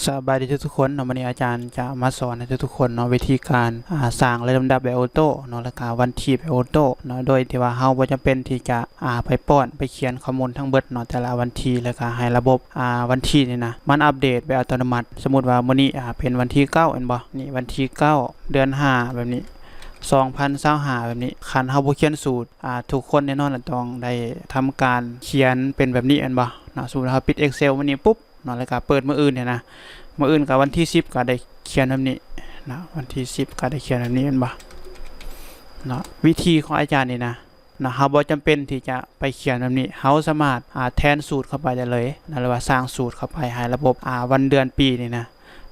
ສະບາຍດີທຸກໆຄົນເນາະ, ມື້ນີ້ອາຈານຈະມາສອນໃຫ້ທຸກໆຄົນເນາະ ວິທີການ ອາ ສ້າງເລກລຳດັບແບບໂອໂຕ້ເນາະ ແລ້ວກະວັນທີແບບໂອໂຕ້ເນາະ, ໂດຍທີ່ວ່າເຮົາບໍ່ຈຳເປັນທີ່ຈະ ອາ ໄປປ້ອນໄປຂຽນຂໍ້ມູນທັງເບິດເນາະ ແຕ່ລະວັນທີ ແລ້ວກະໃຫ້ລະບົບ ອາ ວັນທີນີ້ນະ ມັນອັບເດດແບບອັດຕະໂນມັດ. ສົມມຸດວ່າມື້ນີ້ ອາ ເປັນວັນທີເກົ້າແມ່ນບໍ່? ນີ້ວັນທີເກົ້າ ເດືອນຫ້າແບບນີ້ ສອງພັນຊາວຫ້າແບບນີ້. ຄັນເຮົາບໍ່ຂຽນສູດ ອາ ທຸກຄົນແນ່ນອນລະຕ້ອງໄດ້ທຳການຂຽນເປັນແບບນີ້ແມ່ນບໍ່ເນາະ? ສົມມຸດເຮົາປິດ Excel ມື້ນີ້ປຸບ ເນາະ ແລ້ວກະເປີດມື້ອື່ນນີ້ນະ, ມື້ອື່ນກະວັນທີສິບກະໄດ້ຂຽນແບບນີ້ນະ, ວັນທີສິບກະໄດ້ຂຽນແບບນີ້ແມ່ນບໍ່ເນາະ? ວິທີຂອງອາຈານນີ້ນະ ເນາະ ເຮົາບໍ່ຈຳເປັນທີ່ຈະໄປຂຽນແບບນີ້, ເຮົາສາມາດ ອາ ແທນສູດເຂົ້າໄປໄດ້ເລີຍນະ ຫຼືວ່າສ້າງສູດເຂົ້າໄປໃຫ້ລະບົບ ອາ ວັນເດືອນປີນີ້ນະ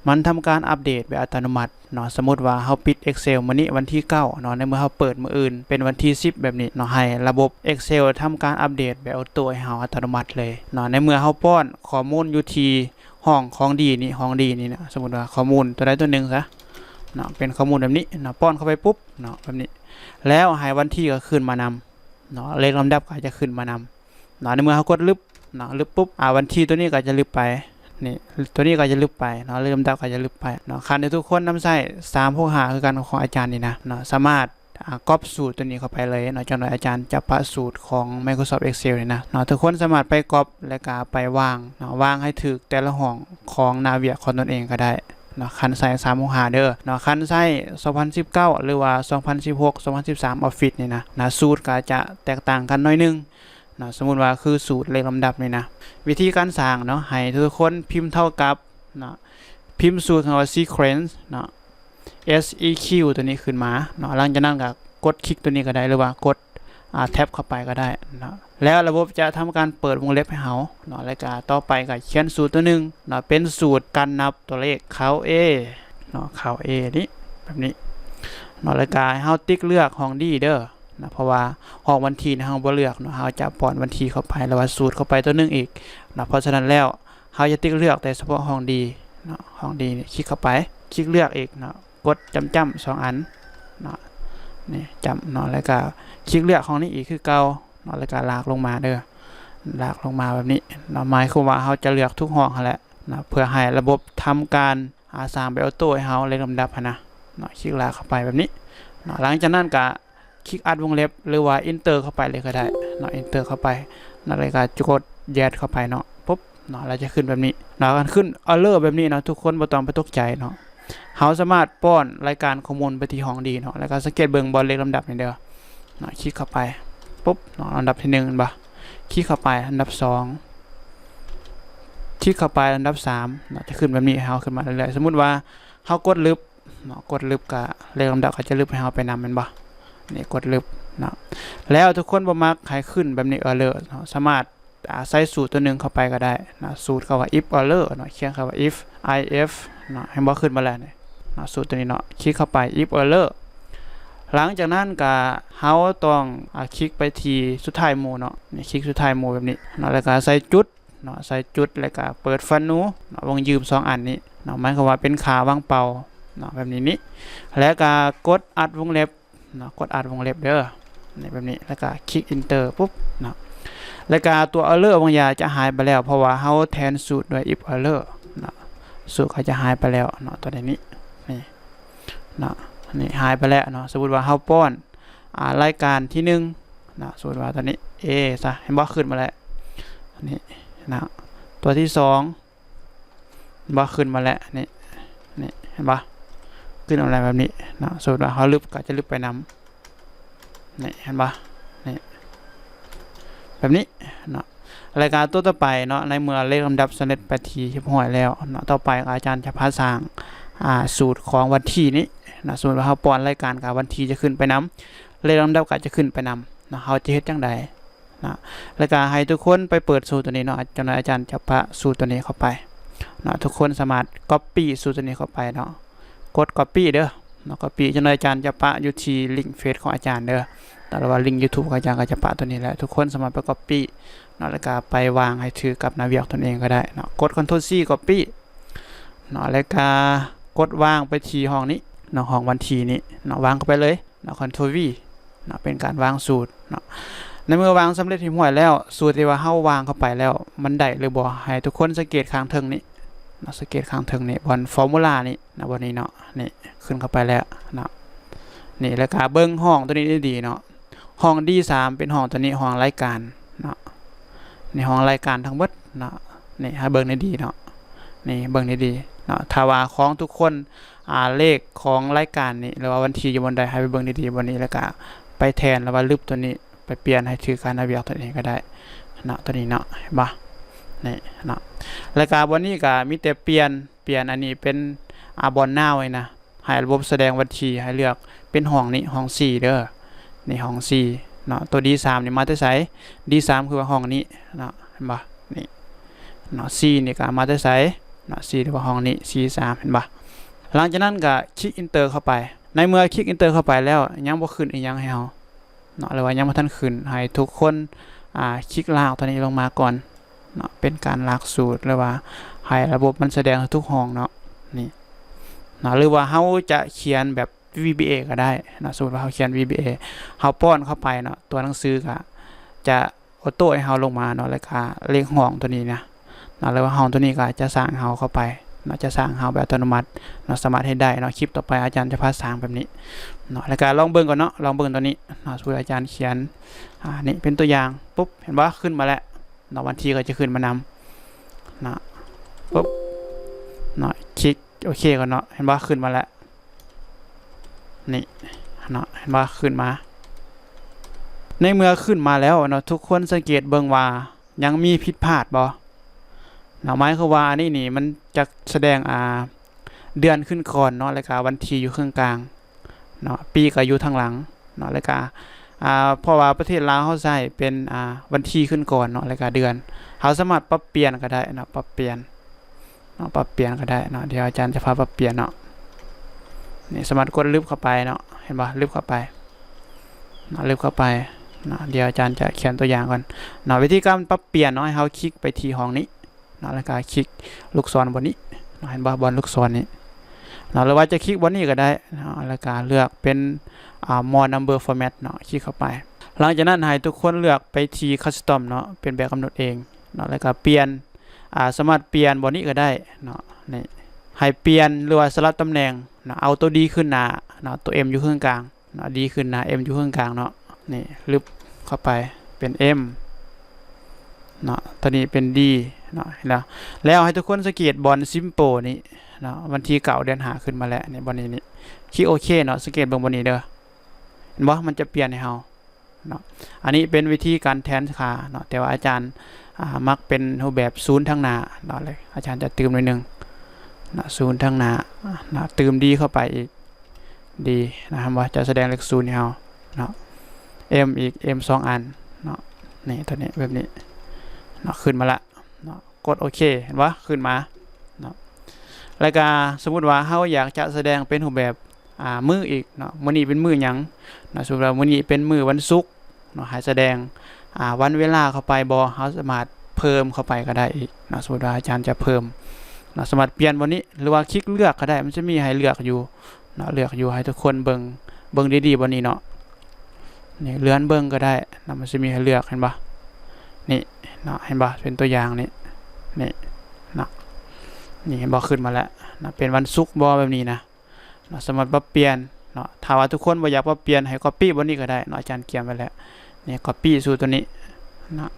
ມັນທຳການອັບເດດແບບອັດຕະໂນມັດເນາະ. ສົມມຸດວ່າເຮົາປິດ Excel ມື້ນີ້ວັນທີເກົ້າເນາະ, ໃນເມື່ອເຮົາເປີດມື້ອື່ນເປັນວັນທີສິບແບບນີ້ເນາະ ໃຫ້ລະບົບ Excel ທຳການອັບເດດແບບໂອໂຕ້ໃຫ້ເຮົາອັດຕະໂນມັດເລີຍເນາະ. ໃນເມື່ອເຮົາປ້ອນຂໍ້ມູນຢູ່ທີ່ຫ້ອງຂອງດີນີ້ ຫ້ອງດີນີ້ນະ, ສົມມຸດວ່າຂໍ້ມູນຕົວໃດຕົວໜຶ່ງຊະເນາະ ເປັນຂໍ້ມູນແບບນີ້ເນາະ, ປ້ອນເຂົ້າໄປປຸບເນາະ ແບບນີ້ ແລ້ວໃຫ້ວັນທີກໍຂຶ້ນມານຳເນາະ, ເລກລຳດັບກໍຈະຂຶ້ນມານຳ ເນາະ. ໃນເມື່ອເຮົາກົດລຶບເນາະ ລຶບປຸບ ອາ ວັນທີຕົວນີ້ກໍຈະລຶບໄປ ນີ້ ຕົວນີ້ກໍຈະລຶບໄປເນາະ, ເລກລຳດັບກໍຈະລຶບໄປເນາະ. ຄັນທີ່ທຸກຄົນນຳໃຊ້ສາມຫົກຫ້າຄືກັນຂອງອາຈານນີ້ນະເນາະ ສາມາດ ອາ ກັອບສູດຕົວນີ້ເຂົ້າໄປເລີຍເນາະ. ຈັກໜ້ອຍອາຈານຈະປະສູດຂອງ Microsoft Excel ນີ້ນະເນາະ, ທຸກຄົນສາມາດໄປກັອບ ແລ້ວກະໄປວາງເນາະ, ວາງໃຫ້ຖືກແຕ່ລະຫ້ອງຂອງໜ້າວຽກຂອງຕົນເອງກໍໄດ້ເນາະ ຄັນໃຊ້ສາມຫົກຫ້າເດີເນາະ. ຄັນໃຊ້ສອງພັນສິບເກົ້າ ຫຼືວ່າສອງພັນສິບຫົກ ສອງພັນສິບສາມ Office ນີ້ນະ ນະ ສູດກໍຈະແຕກຕ່າງກັນໜ້ອຍໜຶ່ງ ເນາະ. ສົມມຸດວ່າຄືສູດເລກລຳດັບນີ້ນະ, ວິທີການສ້າງເນາະ ໃຫ້ທຸກຄົນພິມເທົ່າກັບເນາະ ພິມສູດຄຳວ່າ Sequence ເນາະ S E Q ຕົວນີ້ຂຶ້ນມາເນາະ. ຫຼັງຈາກນັ້ນກໍກົດຄລິກຕົວນີ້ກໍໄດ້ ຫຼືວ່າກົດ ອາ Tab ເຂົ້າໄປກໍໄດ້ເນາະ, ແລ້ວລະບົບຈະທຳການເປີດວົງເລັບໃຫ້ເຮົາເນາະ. ແລ້ວກໍຕໍ່ໄປກໍຂຽນສູດຕົວໜຶ່ງເນາະ ເປັນສູດການນັບຕົວເລກ Count A ເນາະ Count A ນີ້ ແບບນີ້ເນາະ. ແລ້ວກໍໃຫ້ເຮົາຕິກເລືອກຫ້ອງ D ເດີ ນະ ເພາະວ່າຫ້ອງວັນທີນີ້ເຮົາບໍ່ເລືອກເນາະ, ເຮົາຈະປ້ອນວັນທີເຂົ້າໄປ ຫຼືວ່າສູດເຂົ້າໄປຕົວໜຶ່ງອີກເນາະ. ເພາະສະນັ້ນແລ້ວ ເຮົາຈະຕິກເລືອກແຕ່ສະເພາະຫ້ອງ D ເນາະ, ຫ້ອງ D ນີ້ ຄລິກເຂົ້າໄປ ຄລິກເລືອກອີກເນາະ, ກົດຈ້ຳໆສອງອັນເນາະ ນີ້ຈ້ຳເນາະ, ແລ້ວກະຄລິກເລືອກຫ້ອງນີ້ອີກຄືເກົ່າເນາະ, ແລ້ວກະລາກລົງມາເດີ ລາກລົງມາແບບນີ້ເນາະ. ໝາຍຄວາມວ່າເຮົາຈະເລືອກທຸກຫ້ອງຫັ້ນແຫຼະເນາະ ເພື່ອໃຫ້ລະບົບທຳການ ອາ ສ້າງແບບໂອໂຕ້ໃຫ້ເຮົາເລກລຳດັບຫັ້ນນະເນາະ. ຄລິກລາກເຂົ້າໄປແບບນີ້ເນາະ, ຫຼັງຈາກນັ້ນກະຄລິກອັດວົງເລັບ ຫຼືວ່າ Enter ເຂົ້າໄປເລີຍກໍໄດ້ເນາະ, Enter ເຂົ້າໄປເນາະ, ແລ້ວກໍກົດ Yes ເຂົ້າໄປເນາະ ປຸບເນາະ, ແລ້ວຈະຂຶ້ນແບບນີ້ເນາະ. ຄັນຂຶ້ນ Error ແບບນີ້ເນາະ ທຸກຄົນບໍ່ຕ້ອງໄປຕົກໃຈເນາະ, ເຮົາສາມາດປ້ອນລາຍການຂໍ້ມູນໄປທີ່ຫ້ອງ D ເນາະ, ແລ້ວກໍສັງເກດເບິ່ງບ່ອນເລກລຳດັບນີ້ເດີເນາະ, ຄລິກເຂົ້າໄປ ປຸບເນາະ, ລຳດັບທີໜຶ່ງເຫັນບໍ່? ຄລິກເຂົ້າໄປລຳດັບສອງ ຄລິກເຂົ້າໄປລຳດັບສາມເນາະ, ຈະຂຶ້ນແບບນີ້ໃຫ້ເຮົາຂຶ້ນມາເລື້ອຍໆ. ສົມມຸດວ່າເຮົາກົດລຶບເນາະ, ກົດລຶບກະເລກລຳດັບກໍຈະລຶບໃຫ້ເຮົາໄປນຳແມ່ນບໍ່? ນີ້ກົດລຶບເນາະ. ແລ້ວທຸກຄົນບໍ່ມັກໃຫ້ຂຶ້ນແບບນີ້ Error ເນາະ, ສາມາດ ອາ ໃສ່ສູດຕົວໜຶ່ງເຂົ້າໄປກໍໄດ້ເນາະ, ສູດເຂົາວ່າ If Error ເນາະ, ຂຽນເຂົາວ່າ If I F ເນາະ, ເຫັນບໍ່? ຂຶ້ນມາແລ້ວນີ້ເນາະ, ສູດຕົວນີ້ເນາະ, ຄລິກເຂົ້າໄປ If Error. ຫຼັງຈາກນັ້ນກະເຮົາຕ້ອງ ອາ ຄລິກໄປທີ່ສຸດທ້າຍໝູ່ເນາະ, ນີ້ຄລິກສຸດທ້າຍໝູ່ແບບນີ້ເນາະ, ແລ້ວກະໃສ່ຈຸດ ເນາະ, ໃສ່ຈຸດ ແລ້ວກະເປີດຟັນນູເນາະ, ວົງຢືມສອງອັນນີ້ເນາະ, ໝາຍຄວາມວ່າເປັນຂາວ່າງເປົ່າເນາະ, ແບບນີ້ນີ້ ແລ້ວກະກົດອັດວົງເລັບເນາະ, ກົດອັດວົງເລັບເດີ ນີ້ ແບບນີ້ ແລ້ວກະຄລິກ Enter ປຸບເນາະ, ແລ້ວກະຕົວ Error ບາງຢ່າງຈະຫາຍໄປແລ້ວ ເພາະວ່າເຮົາແທນສູດດ້ວຍ If Error ເນາະ, ສູດກໍຈະຫາຍໄປແລ້ວເນາະ, ຕົວໃດນີ້ ນີ້ເນາະ, ນີ້ຫາຍໄປແລ້ວເນາະ. ສົມມຸດວ່າເຮົາປ້ອນ ອາ ລາຍການທີໜຶ່ງເນາະ, ສົມມຸດວ່າຕົວນີ້ A ຊະ ເຫັນບໍ່? ຂຶ້ນມາແລ້ວ ນີ້ເນາະ, ຕົວທີສອງ ບໍ່? ຂຶ້ນມາແລ້ວ ນີ້ ນີ້ ເຫັນບໍ່? ຂຶ້ນມາແລ້ວແບບນີ້ເນາະ, ສົມມຸດວ່າເຮົາລຶບກໍຈະລຶບໄປນຳ ນີ້ ເຫັນບໍ່? ນີ້ ແບບນີ້ເນາະ. ແລ້ວກໍຕົວຕໍ່ໄປເນາະ, ໃນເມື່ອເລກລຳດັບສຳເລັດໄປທີ່ຮຽບຮ້ອຍແລ້ວເນາະ, ຕໍ່ໄປອາຈານຈະພາສ້າງ ອາ ສູດຂອງວັນທີນີ້ເນາະ, ສົມມຸດວ່າເຮົາປ້ອນລາຍການ ກໍວັນທີຈະຂຶ້ນໄປນຳ ເລກລຳດັບກໍຈະຂຶ້ນໄປນຳເນາະ. ເຮົາຈະເຮັດຈັ່ງໃດ? ເນາະ, ແລ້ວກະໃຫ້ທຸກຄົນໄປເປີດສູດຕົວນີ້ເນາະ, ຈັກໜ້ອຍອາຈານຈະປະສູດຕົວນີ້ເຂົ້າໄປເນາະ, ທຸກຄົນສາມາດ Copy ສູດຕົວນີ້ເຂົ້າໄປເນາະ, ກົດ Copy ເດີເນາະ, Copy. ຈັກໜ້ອຍອາຈານຈະປະຢູ່ທີ່ລິ້ງເຟສຂອງອາຈານເດີ ຫຼືວ່າລິ້ງ YouTube ຂອງອາຈານ ກໍຈະປະຕົວນີ້ແຫຼະ, ທຸກຄົນສາມາດໄປ Copy ເນາະ, ແລ້ວກະໄປວາງໃຫ້ຖືກກັບໜ້າວຽກຕົນເອງກໍໄດ້ເນາະ, ກົດ Ctrl C Copy ເນາະ, ແລ້ວກະກົດວາງໄປທີ່ຫ້ອງນີ້ເນາະ, ຫ້ອງວັນທີນີ້ເນາະ, ວາງເຂົ້າໄປເລີຍ ເນາະ, Ctrl V ເນາະ, ເປັນການວາງສູດເນາະ. ໃນເມື່ອວາງສຳເລັດຮຽບຮ້ອຍແລ້ວ, ສູດທີ່ວ່າເຮົາວາງເຂົ້າໄປແລ້ວ ມັນໄດ້ຫຼືບໍ່? ໃຫ້ທຸກຄົນສັງເກດຂ້າງເທິງນີ້ ເນາະ ສັງເກດຂ້າງເທິງນີ້ ບ່ອນຟໍມູລານີ້ເນາະ ບ່ອນນີ້ເນາະ ນີ້ ຂຶ້ນເຂົ້າໄປແລ້ວເນາະ ນີ້ ແລ້ວກະເບິ່ງຫ້ອງໂຕນີ້ດີໆເນາະ ຫ້ອງດີສາມ ເປັນຫ້ອງໂຕນີ້ ຫ້ອງລາຍການເນາະ ນີ້ ຫ້ອງລາຍການທັງໝົດເນາະ ນີ້ ໃຫ້ເບິ່ງດີໆເນາະ ນີ້ ເບິ່ງດີໆເນາະ ຖ້າວ່າຂອງທຸກຄົນ ອ່າ ເລກຂອງລາຍການນີ້ ຫຼືວ່າວັນທີຢູ່ບ່ອນໃດ ໃຫ້ໄປເບິ່ງດີໆບ່ອນນີ້ ແລ້ວກະໄປແທນ ຫຼືວ່າລຶບໂຕນີ້ ໄປປ່ຽນໃຫ້ຖືກການລະບຽບໂຕນີ້ກໍໄດ້ເນາະ ໂຕນີ້ເນາະ ເຫັນບໍ່ ນີ້ເນາະ ແລ້ວກະບ່ອນນີ້ກະມີແຕ່ປ່ຽນ ປ່ຽນອັນນີ້ເປັນ ອ່າ ບ່ອນນາວນີ້ນະ ໃຫ້ລະບົບສະແດງວັນທີ ໃຫ້ເລືອກເປັນຫ້ອງນີ້ ຫ້ອງສີ່ເດີ ນີ້ຫ້ອງສີ່ເນາະ ໂຕດີສາມນີ້ມາແຕ່ໃສ ດີສາມຄືວ່າຫ້ອງນີ້ເນາະ ເຫັນບໍ່ ນີ້ເນາະ ສີ່ນີ້ກະມາແຕ່ໃສເນາະ ສີ່ຫຼືວ່າຫ້ອງນີ້ ສີ່ສາມ ເຫັນບໍ່ ຫຼັງຈາກນັ້ນກະຄລິກ Enter ເຂົ້າໄປ ໃນເມື່ອຄລິກ Enter ເຂົ້າໄປແລ້ວ ຍັງບໍ່ຂຶ້ນອີ່ຫຍັງໃຫ້ເຮົາ ເນາະ ຫຼືວ່າຍັງບໍ່ທັນຂຶ້ນ ໃຫ້ທຸກຄົນ ອ່າ ຄລິກລາກຕົວນີ້ລົງມາກ່ອນເນາະ ເປັນການລາກສູດ ຫຼືວ່າໃຫ້ລະບົບມັນສະແດງໃຫ້ທຸກຫ້ອງເນາະ ນີ້ເນາະ ຫຼືວ່າເຮົາຈະຂຽນແບບ VBA ກໍໄດ້ເນາະ ສົມມຸດວ່າເຮົາຂຽນ VBA ເຮົາປ້ອນເຂົ້າໄປເນາະ ຕົວໜັງສືກໍຈະ ອອໂຕ້ໃຫ້ເຮົາລົງມາເນາະ ແລ້ວກະເລກຫ້ອງຕົວນີ້ນະເນາະ ແລ້ວຫ້ອງຕົວນີ້ກະຈະສ້າງເຮົາເຂົ້າໄປເນາະ ຈະສ້າງເຮົາແບບອັດຕະໂນມັດເນາະ ສາມາດເຮັດໄດ້ເນາະ ຄລິບຕໍ່ໄປອາຈານຈະພາສ້າງແບບນີ້ເນາະ ແລ້ວກະລອງເບິ່ງກ່ອນເນາະ ລອງເບິ່ງຕົວນີ້ເນາະ ສົມມຸດອາຈານຂຽນ ອ່າ ນີ້ເປັນຕົວຢ່າງ ປຸບ ເຫັນບໍ່ ຂຶ້ນມາແລ້ວເນາະ ວັນທີກໍຈະຂຶ້ນມານຳເນາະ ປຸບ ເນາະ ຄລິກໂອເຄກ່ອນເນາະ ເຫັນບໍ່ ຂຶ້ນມາແລ້ວ ນີ້ເນາະ ເຫັນບໍ່ ຂຶ້ນມາ ໃນເມື່ອຂຶ້ນມາແລ້ວເນາະ ທຸກຄົນສັງເກດເບິ່ງວ່າຍັງມີຜິດພາດບໍ່ເນາະ ໝາຍຄວາມວ່າອັນນີ້ນີ້ມັນຈະສະແດງ ອ່າ ເດືອນຂຶ້ນກ່ອນເນາະ ແລ້ວກະວັນທີຢູ່ເຄິ່ງກາງເນາະ ປີກະຢູ່ທາງຫຼັງເນາະ ແລ້ວກະ ອ່າ ເພາະວ່າປະເທດລາວເຮົາໃຊ້ເປັນ ອ່າ ວັນທີຂຶ້ນກ່ອນເນາະ ແລ້ວກະເດືອນ ເຮົາສາມາດປັບປ່ຽນກໍໄດ້ເນາະ ປັບປ່ຽນ ເນາະ ປັບປ່ຽນກໍໄດ້ເນາະ ດຽວອາຈານຈະພາປັບປ່ຽນເນາະ ນີ້ສາມາດກົດລຶບເຂົ້າໄປເນາະ ເຫັນບໍ່ ລຶບເຂົ້າໄປເນາະ ລຶບເຂົ້າໄປເນາະ ດຽວອາຈານຈະຂຽນຕົວຢ່າງກ່ອນເນາະ ວິທີການປັບປ່ຽນເນາະ ໃຫ້ເຮົາຄລິກໄປທີ່ຫ້ອງນີ້ເນາະ ແລ້ວກະຄລິກລູກສອນບ່ອນນີ້ເນາະ ເຫັນບໍ່ ບ່ອນລູກສອນນີ້ເນາະ ຫຼືວ່າຈະຄລິກບ່ອນນີ້ກໍໄດ້ເນາະ ແລ້ວກະເລືອກເປັນ ອ່າ more number format ເນາະ ຄລິກເຂົ້າໄປ ຫຼັງຈາກນັ້ນໃຫ້ທຸກຄົນເລືອກໄປທີ່ custom ເນາະ ເປັນແບບກຳນົດເອງເນາະ ແລ້ວກະປ່ຽນ ອ່າ ສາມາດປ່ຽນບ່ອນນີ້ກໍໄດ້ເນາະ ນີ້ ໃຫ້ປ່ຽນ ຫຼືວ່າສະຫຼັບຕຳແໜ່ງເນາະ ເອົາໂຕດີຂຶ້ນໜ້າເນາະ ໂຕ M ຢູ່ເຄິ່ງກາງເນາະ ດີຂຶ້ນໜ້າ M ຢູ່ເຄິ່ງກາງເນາະ ນີ້ ລຶບເຂົ້າໄປເປັນ M ເນາະ ໂຕນີ້ເປັນ D ເນາະ ເຫັນແລ້ວ ແລ້ວໃຫ້ທຸກຄົນສັງເກດບ່ອນ Simple ນີ້ເນາະ ວັນທີເກົ້າ ເດືອນຫ້າ ຂຶ້ນມາແລ້ວ ນີ້ ບ່ອນນີ້ນີ້ ຄລິກໂອເຄເນາະ ສັງເກດເບິ່ງບ່ອນນີ້ເດີ ເຫັນບໍ່ ມັນຈະປ່ຽນໃຫ້ເຮົາ ເນາະ ອັນນີ້ເປັນວິທີການແທນຄ່າເນາະ ແຕ່ວ່າອາຈານ ອ່າ ມັກເປັນຮູບແບບສູນທາງໜ້າເນາະ ເລີຍອາຈານຈະຕື່ມໜ້ອຍໜຶ່ງເນາະ ສູນທາງໜ້າເນາະ ຕື່ມ D ເຂົ້າໄປອີກ D ນະ ເຫັນບໍ່ ຈະສະແດງເລກສູນໃຫ້ເຮົາເນາະ M ອີກ M ສອງອັນເນາະ ນີ້ ຕົວນີ້ ແບບນີ້ເນາະ ຂຶ້ນມາລະເນາະ ກົດໂອເຄ ເຫັນບໍ່ ຂຶ້ນມາເນາະ ແລ້ວກະສົມມຸດວ່າເຮົາຢາກຈະສະແດງເປັນຮູບແບບ ອ່າ ມື້ອີກເນາະ ມື້ນີ້ເປັນມື້ຫຍັງເນາະ ສົມມຸດວ່າມື້ນີ້ເປັນມື້ວັນສຸກເນາະ ໃຫ້ສະແດງ ອ່າ ວັນເວລາເຂົ້າໄປບໍ່ ເຮົາສາມາດເພີ່ມເຂົ້າໄປກໍໄດ້ອີກເນາະ ສົມມຸດວ່າອາຈານຈະເພີ່ມເນາະ ສາມາດປ່ຽນບ່ອນນີ້ ຫຼືວ່າຄລິກເລືອກກໍໄດ້ ມັນຈະມີໃຫ້ເລືອກຢູ່ເນາະ ເລືອກຢູ່ ໃຫ້ທຸກຄົນເບິ່ງ ເບິ່ງດີໆບ່ອນນີ້ເນາະ ນີ້ເລື່ອນເບິ່ງກໍໄດ້ເນາະ ມັນຈະມີໃຫ້ເລືອກ ເຫັນບໍ່ ນີ້ເນາະ ເຫັນບໍ່ ເປັນຕົວຢ່າງນີ້ ນີ້ເນາະ ນີ້ເຫັນບໍ່ ຂຶ້ນມາແລ້ວເນາະ ເປັນວັນສຸກບໍ່ ແບບນີ້ນະ ເນາະ ສາມາດປັບປ່ຽນເນາະ ຖ້າວ່າທຸກຄົນບໍ່ຢາກປັບປ່ຽນ ໃຫ້ copy ບ່ອນນີ້ກໍໄດ້ເນາະ ອາຈານກຽມໄວ້ແລ້ວ ນີ້ copy ສູ່ຕົວນີ້ເນາະ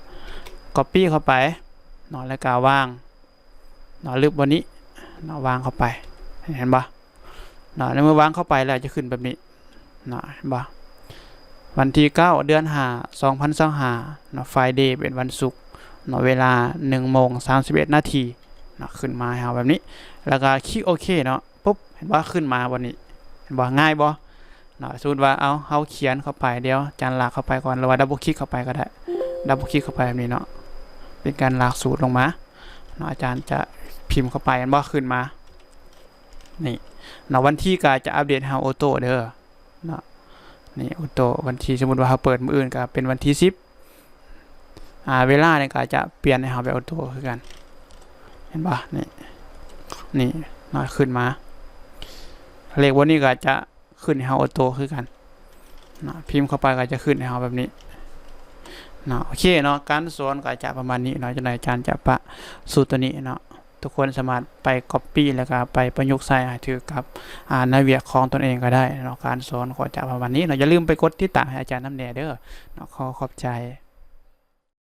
copy ເຂົ້າໄປເນາະ ແລ້ວກະວາງເນາະ ລຶບບ່ອນນີ້ເນາະ ວາງເຂົ້າໄປ ເຫັນບໍ່ເນາະ ໃນເມື່ອວາງເຂົ້າໄປແລ້ວຈະຂຶ້ນແບບນີ້ເນາະ ເຫັນບໍ່ ວັນທີເກົ້າ ເດືອນຫ້າ ສອງພັນຊາວຫ້າເນາະ Friday ເປັນວັນສຸກເນາະ ເວລາໜຶ່ງໂມງສາມສິບເອັດນາທີເນາະ ຂຶ້ນມາໃຫ້ເຮົາແບບນີ້ ແລ້ວກະຄລິກໂອເຄເນາະ ປຸບ ເຫັນບໍ່ ຂຶ້ນມາບ່ອນນີ້ ເຫັນບໍ່ ງ່າຍບໍ່ເນາະ ສົມມຸດວ່າ ເອົາ ເຮົາຂຽນເຂົ້າໄປ ດຽວອາຈານລາກເຂົ້າໄປກ່ອນ ຫຼືວ່າ double click ເຂົ້າໄປກໍໄດ້ double click ເຂົ້າໄປແບບນີ້ເນາະ ເປັນການລາກສູດລົງມາເນາະ ອາຈານຈະພິມເຂົ້າໄປ ເຫັນບໍ່ ຂຶ້ນມາ ນີ້ເນາະ ວັນທີກໍຈະອັບເດດໃຫ້ເຮົາໂອໂຕ້ເດີເນາະ ນີ້ໂອໂຕ້ ວັນທີ ສົມມຸດວ່າເຮົາເປີດມື້ອື່ນກໍເປັນວັນທີສິບ ອ່າ ເວລານີ້ກໍຈະປ່ຽນໃຫ້ເຮົາແບບໂອໂຕ້ຄືກັນ ເຫັນບໍ່ ນີ້ ນີ້ເນາະ ຂຶ້ນມາ ເລກບ່ອນນີ້ກໍຈະຂຶ້ນໃຫ້ເຮົາໂອໂຕ້ຄືກັນເນາະ ພິມເຂົ້າໄປກໍຈະຂຶ້ນໃຫ້ເຮົາແບບນີ້ເນາະ ໂອເຄເນາະ ການສອນກໍຈະປະມານນີ້ເນາະ ຈັກໜ້ອຍອາຈານຈະປະສູດຕົວນີ້ເນາະ ໂຕ ທຸກຄົນສາມາດໄປກັອບປີ້ ແລ້ວກໍໄປປະຍຸກໃຊ້ໃຫ້ຖືກກັບ ອາ ໃນວຽກຂອງຕົນເອງກໍໄດ້ເນາະ. ການສອນກໍຈະປະມານນີ້ເນາະ. ຢ່າລືມໄປກົດຕິດຕາມໃຫ້ອາຈານນຳແດ່ເດີເນາະ. ຂໍຂອບໃຈ.